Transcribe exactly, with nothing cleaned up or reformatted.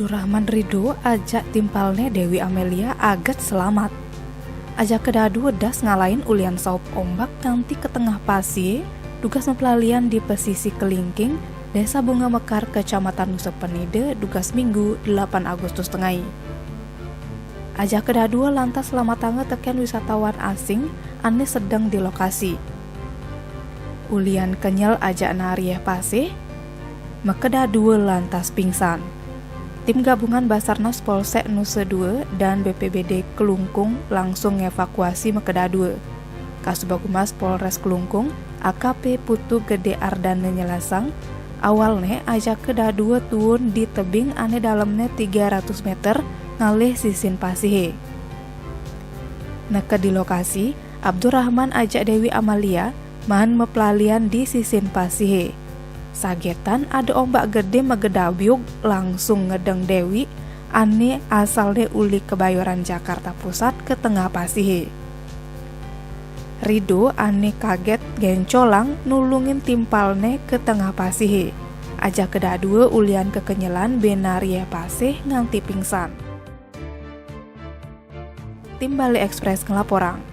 Abdurrahman Rido ajak timpalne Dewi Amelia aget selamat. Ajaka dadua das ngalain ulian saup ombak nganti ka tengah pasihe, dugas mapelalian di pesisi Kelingking, Desa Bunga Mekar, Kecamatan Nusa Penida, dugas Minggu, delapan Agustus tengai. Ajaka dadua lantas selamatanga teken wisatawan asing ane sedeng di lokasi. Ulian kenyel ajak narieh pasih, makadadua lantas pingsan. Tim gabungan Basarnas Polsek Nusa Dua dan B P B D Kelungkung langsung ngevakuasi makadadua. Kasubag Humas Polres Kelungkung, A K P Putu Gede Ardana nyelasang, awalne ajaka dadua tuun di tebing ane dalemne tiga ratus meter ngalih sisin pasihe. Neked di lokasi, Abdurrahman ajak Dewi Amalia maan mapelalian di sisin pasihe. Sagetan ada ombak gede magedabiug langsung ngedeng Dewi ane asalne uli Kebayoran Jakarta Pusat ka tengah pasihe. Rido ane kaget gencolang nulungin timpalne ka tengah pasihe. Ajaka dadua ulian kekenyelan be narieh pasih nganti pingsan. Tim Bali Express ngelaporang.